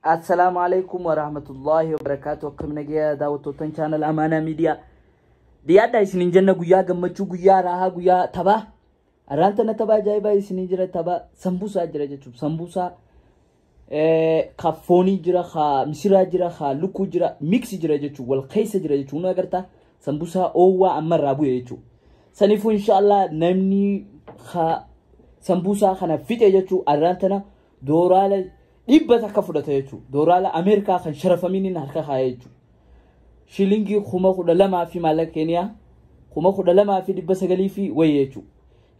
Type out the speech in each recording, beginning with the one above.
Assalaamu alaikum warahmatullahi wabarakaatu. Akkam nagaya daawwattoottan chaanal Amaanaa Miidiyaa. Dhiyaadhaa isiniin jenna guyyaa gammachuu, guyyaa raahaa, guyyaa taphaa. Arraan tana tapha ajaa'ibaa isiniin jira tapha sambuusaa jira jechuudha. Sambuusaa ka foonii jira, ka misiraa jira, ka lukkuu jira, miksi jira jechuudha. Wal keessa jira jechuudha. Nu agartaa sambuusaa oowwaa amma irraa bu'e jechuudha. Saniifuu inshaallah namni ka sambuusaa kana fixe jechuudha. Arraan tana dooraala 100 fudhata jechuudha. Dooraala Ameerikaa kan sharafaminiin harka kaa'e jechuudha. Shilingii 12,000 fi maallaqa Keeniyaa 12,900 fi wayii jechuudha.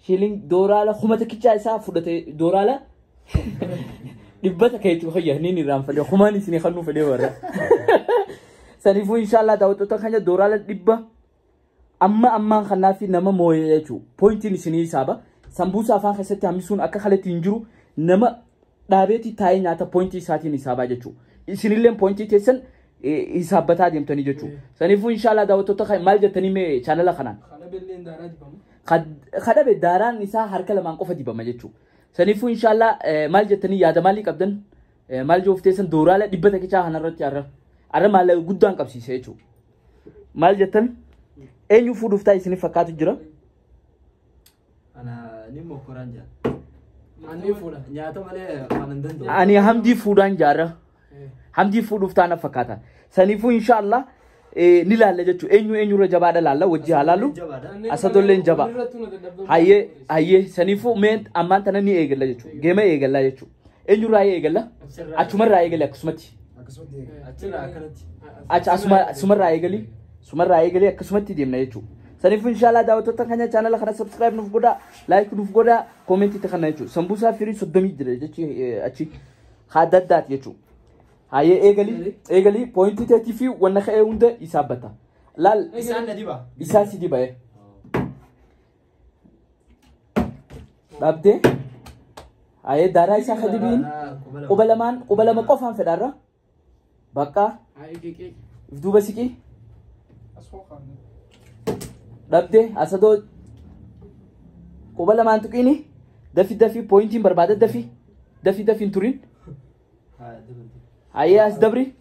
Shiling dooraala 1000 isaa fudhate dooraala 100 jechuudha. Hayya niin irraanfadhe kumaan isinii kannuu fedhee warra. Saniifuu inshaallah daawwattoota keenya dooraala 100 amma ammaan kanaa fi nama mooyee jechuudha. Poointiin isinii hisaaba. Sambuusa afaan keessatti hambisuun akka kalatti hin jiru nama dhaabeetii taa'ee nyaata poointii isaatiin hisaabaa jechuudha. Isinillee poointii teessan hisaabbataa deemtanii jechuudha. Saniifuu inshaallah daawwattoota keenya maal jettanii mee chaanala kanaan? Kadhabe daaraan isaa harka lamaan qofa dibama jechuudha. Saniifuu inshaallah maal jettanii yaada maalii qabdan? Maal joof teessan dooraala 100 kanarratti har'a. Har'a maallaqa guddaan qabsiise jechuudha. Maal jettan? Eenyu fuudhuuf taa'e isiniif fakkaatu jira? Ana ni mokkoraan jira. Ani fuudha. Nyaata malee waan hin danda'u. Ani hamdii fuudhaan jaarra. Hamdii fuudhuuf taana fakkaata. Saniifuu inshaallah ni laalla jechuudha. Eenyu eenyurra jabaadha laalla wajji haa laallu. Asadolleen jabaa. Hayyee hayyee saniifuu mee ammaan tana ni eegalla jechuudha. Geema eegalla jechuudha. Eenyurraa eegalla? Achumarraa eegali akkasumatti. Achirraa akkanatti. Achi asumarraa eegali. Sumarraa eegali akkasumatti deemna jechuudha. Saniifuu inshaallah daawwattoota keenya chaanala kana subscribe nuuf godhaa, like nuuf godhaa, comment itti kanna jechuudha. Sambuusaa firii 30 jira jechi achi adda addaati jechuudha. Hayyee eegali eegali poointii teetii fi wanna ka'ee hunda isaabbata. Laal Isaan na diba. isaan si diba. Dhaabdee hayyee daaraa isaa ka dibiin quba lamaan quba lama qofaan fedhaarra bakka if duuba siqii. Dhabdee asadoo quba lamaan tuqiini dafi dafi poointiin barbaada dafi dafi dafi hin turin. Hayyee as dabri.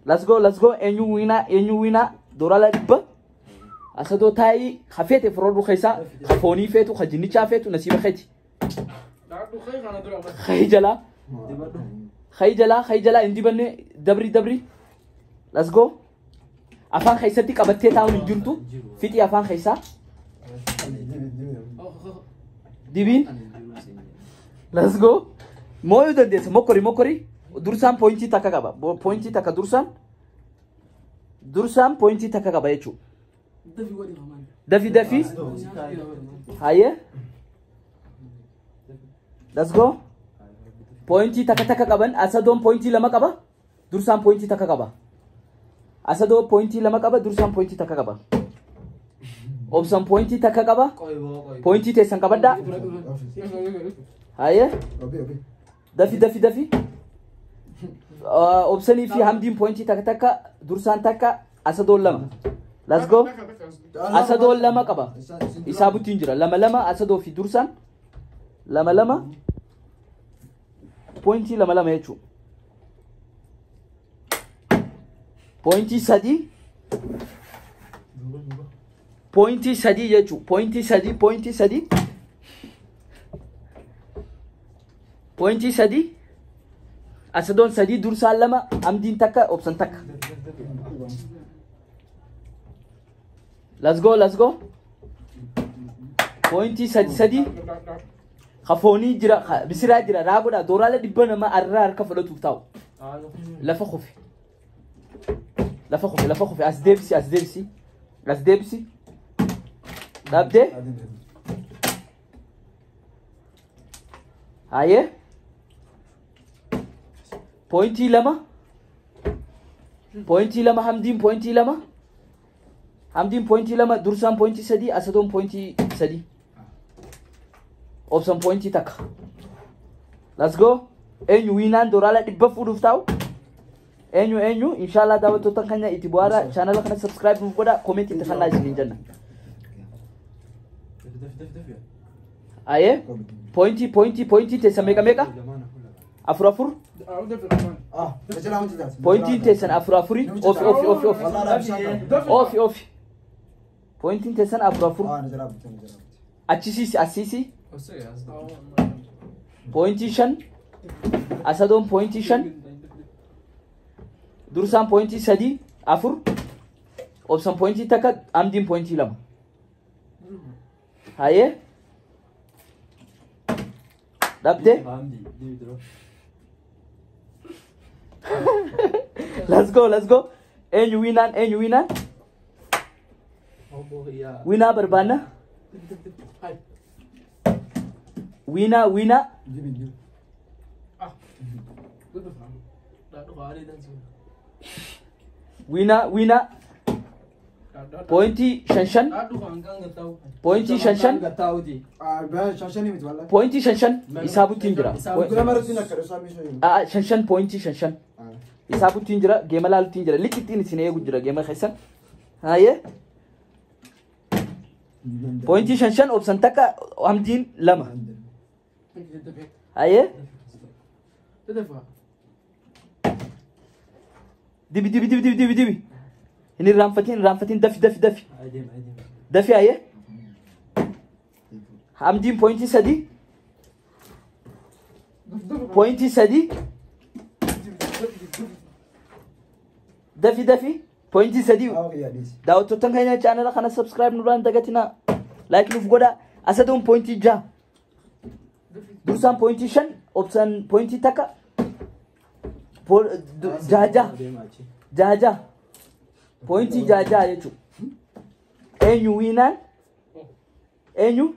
Let's go let's go eenyu wiinaa eenyu wiinaa dooraala 100 asadoo taa'ii hafeete firoodhu keessaa foonii feetu jinnichaa feetu nasiiba keeti. Khayi jalaa khayi jalaa khayi jalaa hin dibanne dabri dabri. Let's go. Afaan keessatti qabattee taa'uun hin jirtu fixii afaan keessaa dibiin. Let's go. Mooyuu dandeessa mokkori mokkori dursaan poointii takka qaba poointii takka dursaan dursaan poointii takka qaba jechuudha. Dafi dafi hayyee. Let's go. Poointii takka takka qaban asadoon poointii 2 qaba dursaan poointii takka qaba. Asadoo poointii 2 qaba dursaan poointii takka qaba. Obsaan poointii takka qaba. Poointii teessan qabaddaa. Hayyee. Dafi dafi dafi. Obsanii fi hamdiin poointii takka takka dursaan takka asadoon 2. Let's go. Asadoon 2 qaba. Isaa buttiin jira 2 2 asadoo fi dursaan 2 2 poointii 2 2 jechuudha. Poointii 3 poointii 3 jechuudha. Poointii 3 poointii 3 poointii 3 asadoon 3 dursaan 2 hamdiin takka obsan takka. Let's go let's go. Poointii 3 3 kafoonii jira bisiraa jira raagodha dooraala 100 nama arraa harka fudhatuuf taa'u. Lafa kufe. Lafa kufe lafa kufe as deebisi as deebisi as deebisi. Dhabdee. Hayyee. Poointii 2 poointii 2 hamdiin poointii 2 hamdiin poointii 2 dursaan poointii 3 asadoon poointii 3 obsan poointii takka. Let's go. Eenyu wiinaan dooraala 100 fuudhuuf taa'u? Eenyu eenyu inshaallah daawwattoota keenya itti bu'aara chaanala kana subscribe nuuf godhaa comment itti kannaa isiniin jenna. Hayyee poointii poointii poointii teessa meeqa meeqa? 4 4. Pointiin teessan 4 4. Ofi ofi ofi ofi. Ofi ofi. Pointiin teessan 4 4. Achisiisi asiisi. Pointii 5. Asadoon pointii 5. Dursaan pointii 3 4. Obsan pointii 1. Amdiin pointii 2. Hayyee. Dhabdee. Hamdi, dura. Let's go, let's go. Eenyu winaan? Eenyu winaan? Winaa barbaanna. Winaa, winaa. Jibi. Winaa, winaa. Pointii 5 5. Pointii 5 5. Gattaa'uuti. Pointii 5 5 isaa buttiin jira. 5 5, pointii 5 5. Isaa buttiin jira, geema laaluttiin jira. Liqittiin isin eegu jira geema keessan. Hayyee. Pointii 5 5, Obsan 1, Hamdiin 2. Hayyee. Dibi dibi dibi dibi dibi dibi. Hin irraanfatin, irraanfatin, dafi dafi dafi. Adeem adeem. Dafi, hayyee. Hamdiin pointii 3. Pointii 3. Dafi dafi. Pointii 3. Daawwattoota keenya, chaanala kana subscribe nurraan dagatinaa. Like nuuf godhaa. Asaduun pointii 6. Dursaan pointii 5. Obsan pointii 1. 6 6. Adeem achi. 6 6. Pointii 6 6 jechuudha. Eenyu winaan? Eenyu?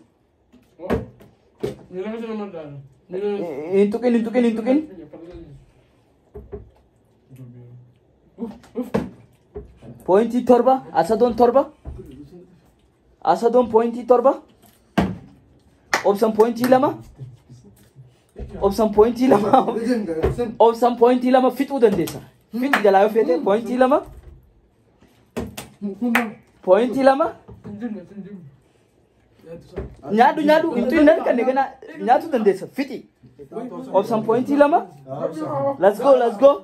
Hin tuqin, hin tuqin, hin tuqin. Pointii 7. Asadoon 7. Asadoon pointii 7. Obsan pointii 2. Obsan pointii 2. Obsan pointii 2 fixuu dandeessa. Fixi jalaa yoo feete, pointii 2. Pointii 2. Nyaadhu, nyaadhu, hin tuqin, nan gana nyaatuu dandeessa. Fixi. Obsan pointii 2. Let's go, let's go.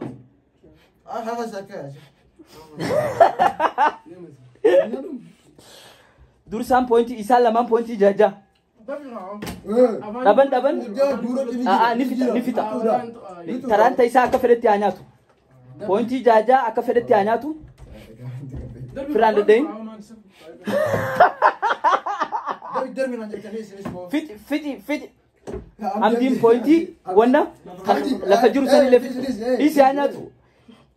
Dursaan pointii, isaan lamaan pointii 6 6. Dhaban, dhaban. Ni fixa, ni fixa. Taraanta isaa akka fedhetti haa nyaatu. Pointii 6 6 akka fedhetti haa nyaatu. Firaan daddayin. Fixi, fixi, fixi. Hamdiin pointii wanna lafa jiru sanillee fixi. Dhiisi, haa nyaatu.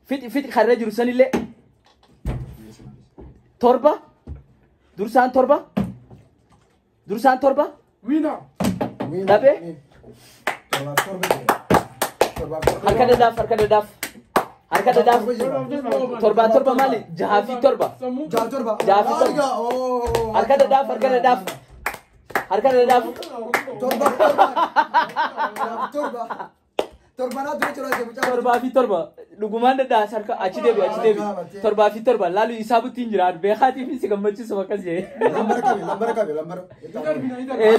Fixi, fixi, karra jiru sanillee. 7. Dursaan 7. Dursaan 7. Dhabee. Harka dadaaf, harka dadaaf. Harka dadaaf. 7 7 maali? 6 fi 7. 6 fi 7. Harka dadaaf, harka dadaaf. Harka dadaaf. 7 fi 7. Dhugumaan daddaas harka achi deebi, achi deebi. 7 fi 7. Laalu isaa buttiin jira. Beekaatiif si gammachiisu akkas jee.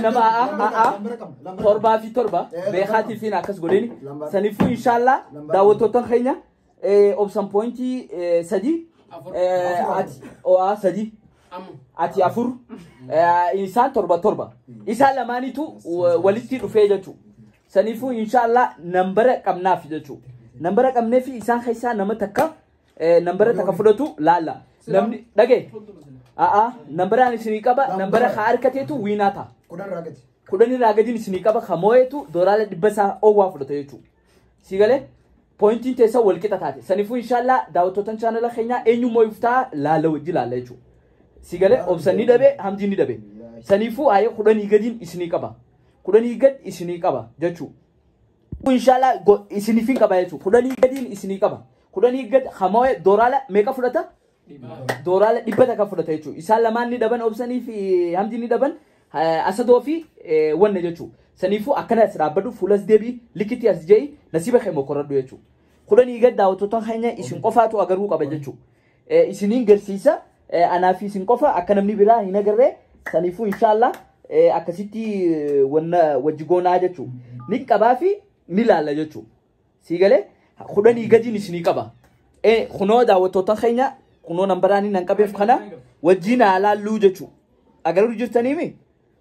Nama a 7 fi 7 beekaatiif akkas godheni. Saniifuu inshallah, daawwattoota keenya, Obsan pointii 3, ati o'a 3, ati 4, isaan 7 7, isaan lamaanitu walitti dhufee jechuudha. Saniifuu inshallah nambara qabnaaf jechuudha. Nambara qabnee fi isaan keessaa nama takka nambara takka fudhatu laalla. Namni dhagee a'a nambaraan isinii qaba, nambara haa harkateetu winaa ta'a. 10 irraa gadiin isinii qaba, ka moo'eetu doolaara 100 isaa oowwaa fudhata jechuudha. Si galee, pointiin teessa wal qixa taate. Saniifuu inshallah, daawwattoota chaanala keenyaa, eenyu moo'uuf ta'a laalla, wajji laalla jechuudha. Si galee, Obsan ni dhabe, Hamdiin ni dhabe. Saniifuu ayee 10 gadiin isinii qaba. 10 gad isinii qaba jechuudha. Inshallah isiniifin qaba jechuudha. 10 gadiin isinii qaba. 10 gad hamoo'e doolaara meeqa fudhata? Doolaara 100 fudhata jechuudha. Isaan lamaan ni dhaban, Obsanii fi Hamdiin ni dhaban, Asadoo fi wanna jechuudha. Saniifuu akkana as dhaabbadhu, fuulas deebii likitti as je'i, nasiiba kee mokorradhu jechuudha. 10 gad, daawwattoota keenya, isin qofaatu agaruu qaba jechuudha. Isiniin garsiisa, anaa fi isin qofa, akka namni biraa hin agarree. Saniifuu inshallah akkasitti wanna wajji goonaa jechuudha. Ni qabaa fi ni laalla jechuudha. Sii galee 10 gadiin isinii qaba. Kunoo daawwattoota keenya kunoo nambaraanii nan qabeef kana wajjiin haa laalluu jechuudha. Agaruu jirtaniimi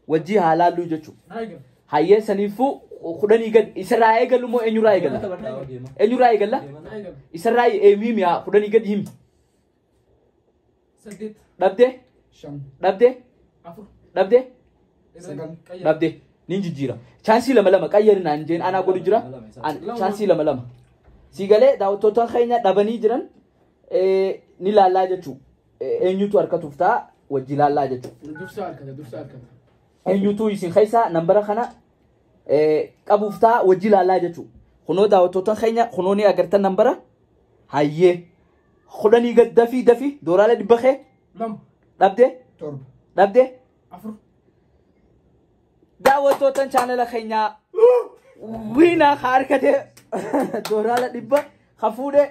wajjii haa laalluu jechuudha. Hayyee saniifuu 10 gad isarraa eegalu moo eenyurraa eegalla? Eenyurraa eegalla? Isarraa himi haa 10 gad himi. 8. Dhabdee? 5. Dhabdee? 4. Dhabdee? 9. Dhabdee. Nin jijjiira. Chaansii 2 2 qayyari naan jeen anaa godhu jira. Chaansii 2 2. Si galee daawwattoota keenya dhabanii jiran ni laallaa jechuudha. Eenyutu harkatuuf ta'a wajji laallaa jechuudha. Dursa harkata, dursa harkata. Eenyutu isin keessaa nambara kana qabuuf ta'a wajji laallaa jechuudha. Kunoo daawwattoota keenya kunoo ni agartan nambara hayyee 10 gad dafii dafii dooraala 100 kee 2. Dhabdee? 7. Dhabdee? 4. Daawwattoota chaanala keenyaa wiinaa harkatee dooraala 100 hafuudhe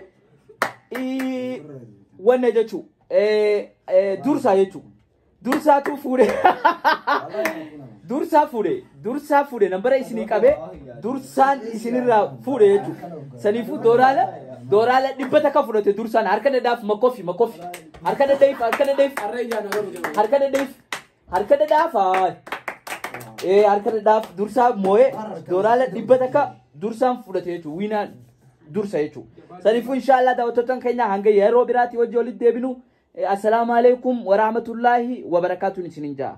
wanna jechuudha. Dursaa jechuudha. Dursaatu fuudhe. Dursaa fuudhe. Dursaa fuudhe. Nambara isinii qabee dursaan isinirraa fuudhe jechuudha. Saniifuu dooraala 100 fudhate dursaan harka dhadhaaf makkoofi makkoofi. Harka dhadhaif harka dhadhaif. Harka dhadhaif harka dhadhaaf. Harka dhadhaaf dursaa moo'ee dooraala 100 dursaan fudhate jechuudha. Wiinaa dursa jechuudha. Saniifuu inshaallah daawwattoota keenya hanga yeroo biraatti wajji walitti deebinu. Assalaamu alaikum warahmatullaahi wabarakaatuun isinin ja'a.